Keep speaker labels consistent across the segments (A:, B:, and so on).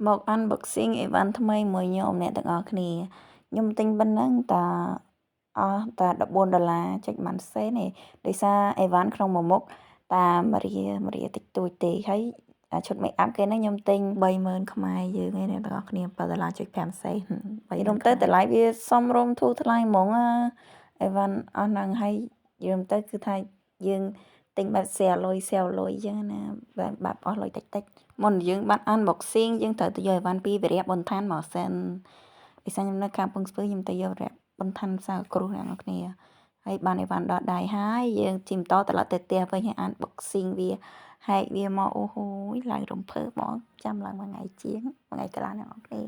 A: មក unboxing អីវ៉ាន់ថ្មីមួយខ្ញុំអ្នកទាំងអស់គ្នាខ្ញុំទិញប៉ុណ្ណឹងតាអស់តា14ដុល្លារចុចប៉ុន្មានសេនទេដោយសារអីវ៉ាន់ក្នុងមួយមុខតាមរាមរាតិចតួចទេហើយឈុត make up គេហ្នឹងខ្ញុំទិញ30000ខ្មែរយើងឯងអ្នកទាំងអស់គ្នា7ដុល្លារចុច5សេនបីរំទៅតម្លៃវាសមរម្យធូរថ្លៃហ្មងអីវ៉ាន់អស់ហ្នឹងហើយយល់ទៅគឺថាយើងទិញបែប share លុយ share លុយអញ្ចឹងណាបែបអស់លុយតិចតិចមុនយើងបាន unboxing យើងត្រូវទៅយកអីវ៉ាន់ពីវិរៈបន្ឋានមកសិនដោយសារខ្ញុំនៅខាងពងស្ពឺខ្ញុំទៅយកវិរៈបន្ឋានផ្សារគ្រោះអ្នកនរគ្នាហើយបានអីវ៉ាន់ដល់ដៃហើយយើងជិះម៉ូតូត្រឡប់ទៅផ្ទះវិញហើយ unboxing វាហែកវាមកអូហូយឡើងរំភើបហ្មងចាំឡើងមួយថ្ងៃជាងមួយថ្ងៃកន្លះអ្នកនរគ្នា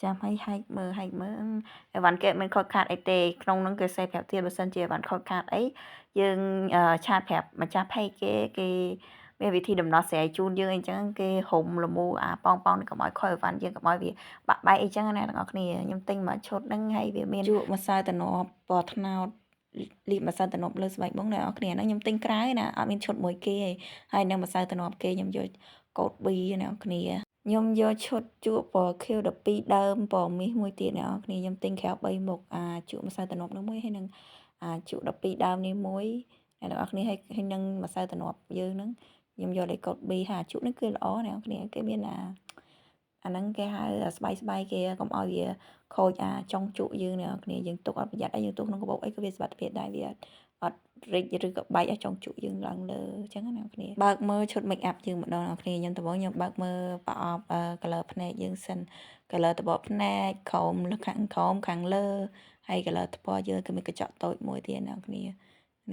A: ចាំឲ្យហែកមើលហែកមើលអីវ៉ាន់គេមិនខូចខាតអីទេក្នុងហ្នឹងគេសេប្រាប់ទៀតបើសិនជាអីវ៉ាន់ខូចខាតអីយើង chat ប្រាប់ម្ចាស់ page គេគេមានវិធីដំណោះស្រាយជូនយើងអីចឹងគេរុំលមូអាប៉ោងប៉ោងនេះកុំឲ្យខូចអីវ៉ាន់យើងកុំឲ្យវាបាក់បែកអីចឹងណាទាំងអស់គ្នាខ្ញុំទិញមួយឈុតហ្នឹងហើយវាមានជក់ម្សៅតំណប់ពណ៌ត្នោតលាបម្សៅតំណប់លើស្បែកមុខអ្នកនរគ្នាហ្នឹងខ្ញុំទិញក្រៅណាអត់មានឈុតមួយគេទេហើយនឹងម្សៅតំណប់គេខ្ញុំយកកូដ B អ្នកនរគ្នាខ្ញុំយកឈុតជក់ពណ៌ខៀវ12ដើមពណ៌មាសមួយទៀតអ្នកនរគ្នាខ្ញុំទិញក្រៅ3មុខអាជក់ម្សៅតំណប់នោះមួយហើយនឹងអាជក់12ដើមនេះមួយអ្នកទាំងអស់គ្នាហើយនឹងម្សៅតំណប់យើងហ្នឹងខ្ញុំយកលេខកូដ B ហើយអាជក់នេះគឺល្អអ្នកនរគ្នាគេមានអាអាហ្នឹងគេហៅស្បៃស្បៃគេកុំឲ្យវាខូចអាចុងជក់យើងអ្នកនរគ្នាយើងទុកអត់ប្រយ័ត្នអីយើងទុកក្នុងកាបូបអីក៏វាសុវត្ថិភាពដែរវាអត់រិចឬក៏បែកឲ្យចុងជក់យើងឡើងលើអញ្ចឹងណាអ្នកគ្នាបើកមើលឈុត make up យើងម្ដងអ្នកគ្នាខ្ញុំដំបូងខ្ញុំបើកមើលប្រអប់ color ភ្នែកយើងសិន color ត្បូងភ្នែកក្រោមខាងក្រោមខាងលើហើយ color ថ្ពណ៌យើងគឺមានកញ្ចក់តូចមួយទៀតអ្នកគ្នា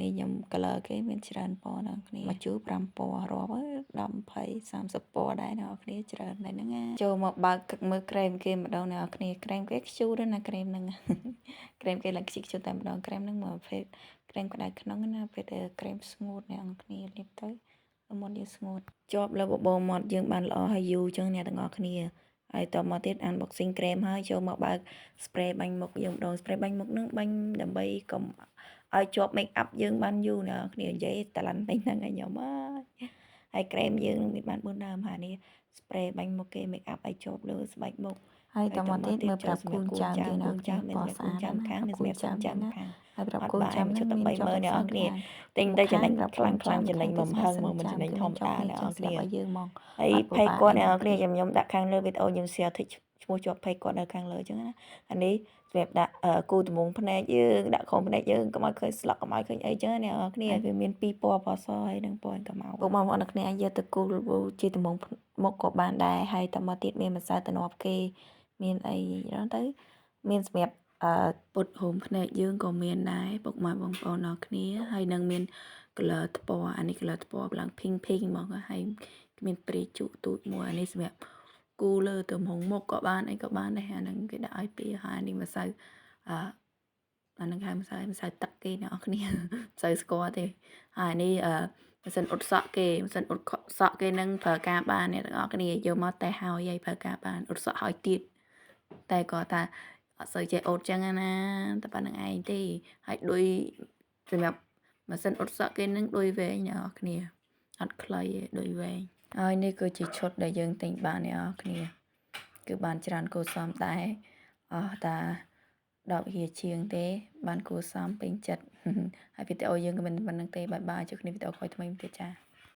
A: នេះខ្ញុំ color គេមានច្រើនពណ៌អ្នកគ្នាមួយជូរ5ពណ៌រាប់10 20 30ពណ៌ដែរអ្នកគ្នាច្រើនដែរហ្នឹងណាចូលមកបើកមើលក្រែមគេម្ដងអ្នកគ្នាក្រែមគេខ្ជូរណាក្រែមហ្នឹងក្រែមគេឡើងខ្ជិះខ្ជូរតែម្ដងក្រែមហ្នឹងមកប្រភេទក្រែមក្តៅក្នុងណាពេលក្រែមស្ងួតអ្នកគ្នាលាបទៅមាត់យើងស្ងួតជាប់លើបបោមាត់យើងបានល្អហើយយូរចឹងអ្នកទាំងអស់គ្នាហើយតមកទៀត unboxing ក្រែមហើយចូលមកបើក spray បាញ់មុខយើងម្ដង spray បាញ់មុខនឹងបាញ់ដើម្បីកុំឲ្យជាប់ make up យើងបានយូរអ្នកគ្នានិយាយតឡាន់ពេញហ្នឹងឲ្យខ្ញុំអើយហើយក្រែមយើងនឹងមានបាន4ដើមហើយនេះ spray បាញ់មុខគេ make up ឲ្យជាប់លើស្បែកមុខហើយតមកទៀតមើលប្រាប់គូនចាំយើងណាចាំមានសម្រាប់គូនចាំខាងមានសម្រាប់ចាំខាងហើយប្រាប់គូនចាំឈុតតែ30000អ្នកនរគ្នាទិញទៅចំណេញខ្លាំងខ្លាំងចំណេញមកហឹងមកមិនចំណេញធម្មតាអ្នកនរគ្នាយើងមកហើយ page គាត់អ្នកនរគ្នាខ្ញុំដាក់ខាងលើវីដេអូខ្ញុំ share តិចឈ្មោះជាប់ page គាត់នៅខាងលើអញ្ចឹងណាអានេះសម្រាប់ដាក់គូតម្រងភ្នែកយើងដាក់ក្រោមភ្នែកយើងកុំឲ្យឃើញស្លឹកកុំឲ្យឃើញអីចឹងអ្នកនរគ្នាវាមានពីរពណ៌ពណ៌សហើយនិងពណ៌កាម៉ៅពុកបងប្អូនអ្នកគ្នាអាចយកទៅគូជាតម្រងមុខក៏បានដែរហើយតមកទៀតមានម្សៅតំណប់គេមានអីហ្នឹងទៅមានសម្រាប់អឺពុតហូមភ្នែកយើងក៏មានដែរពុកម៉ែបងប្អូនអរគ្នាហើយនឹងមាន color ថ្ពណ៌អានេះ color ថ្ពណ៌ឡើង pink pink ហ្មងហើយមានព្រាជក់ទូចមួយអានេះសម្រាប់គូលើទៅមុខមុខក៏បានអីក៏បានដែរអាហ្នឹងគេដាក់ឲ្យពីហើយនេះម្សៅអឺអាហ្នឹងហៅម្សៅម្សៅទឹកគេអ្នកនរគ្នាម្សៅស្ករទេហើយនេះអឺម៉ាស៊ីនអ៊ុតសក់គេម៉ាស៊ីនអ៊ុតសក់គេនឹងប្រើការបានអ្នកទាំងអស់គ្នាយកមកតែហើយហើយប្រើការបានអ៊ុតសក់ហើយទៀតតែគាត់ថាអត់សូវចេះអ៊ុតចឹងណាតែប៉ុណ្្នឹងឯងទេហើយដូចសម្រាប់ម៉ាស៊ីនអ៊ុតសក់គេនឹងដូចវែងអ្នកនរគ្នាអត់ខ្លីទេដូចវែងហើយនេះគឺជាឈុតដែលយើងទិញបានអ្នកនរគ្នាគឺបានច្រើនគួរសមដែរអស់តា10រៀលជាងទេ បានគួរសមពេញចិត្តហើយវីដេអូយើងក៏មិនប៉ុណ្្នឹងទេbye bye ជួបគ្នាវីដេអូក្រោយថ្មីទៀតចា។